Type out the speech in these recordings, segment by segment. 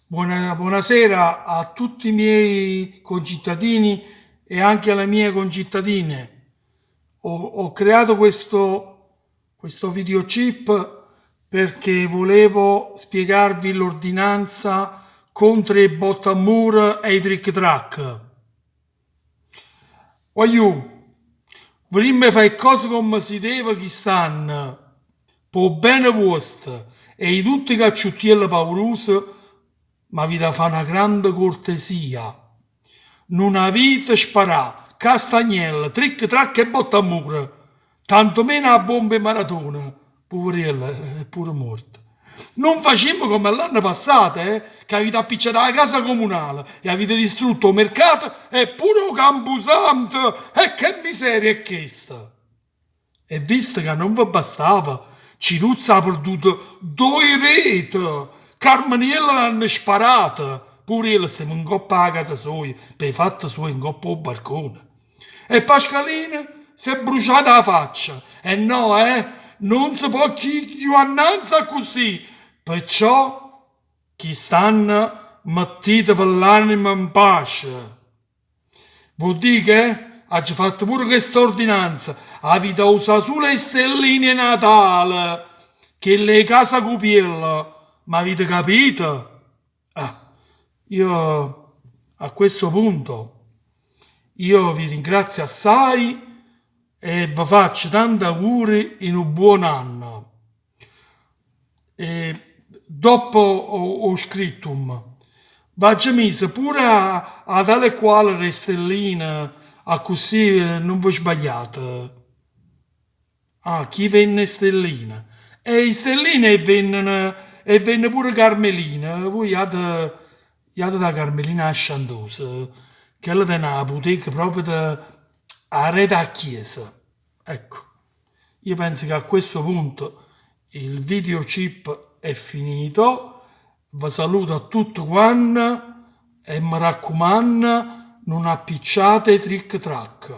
Buonasera a tutti i miei concittadini e anche alle mie concittadine. Ho creato questo videochip perché volevo spiegarvi l'ordinanza contro 'e bott' a mur e i tric trac. Guagliù, vulimm fa 'e cose come si deve chist'anno, p' 'o bene vuosto e 'e tutti 'e cacciuttielli paurusi, m'avita fa na grande cortesia. Nun avite sparà castagnelle, tric trac e bott' a mur, tantomeno 'a bomba 'e Maradona, puveriello è pure muorto. Nun facimmo comme l'anno passato, che avite appicciato 'a casa comunale e avite distrutto 'o mercato e pure 'o campusanto. E che miseria è chesta? E visto che nun ve bastava, Ciruzzo ha perduto ddoje rete, Carmeniello l'hanno sparato, puveriello steva 'ncopp 'a casa soja, p' 'e fatte suoje 'ncopp 'o barcone. E Pascalino s'è bruciata 'a faccia. E no, nun se po' cchiù annanze accussì. Perciò chist'anno mettiteve l'anima in pace. Vuol dire che aggio fatto pure questa ordinanza, avite usà sulo 'e stelline 'e Natale, chelle 'e casa Cupiello, m'avite capito? Ah, io a questo punto io vi ringrazio assai e vi faccio tanti auguri in un buon anno. E doppo 'o scrittum v'aggio miso pure a tale e quale d' 'e stelline, accussì nun vi sbagliate. Ah, chi venne 'e stelline? E 'e stelline 'e venneno, 'e venne pure Carmelina. Voi jate, jate da Carmelina 'a Sciantosa, chella tene 'a puteca proprio aret 'a chiesa. Ecco, io penso che a questo punto il videochip è finito. Vi saluto a tutti quanti e mi raccomando, non appicciate i tric trac.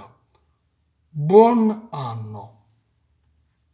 Buon anno!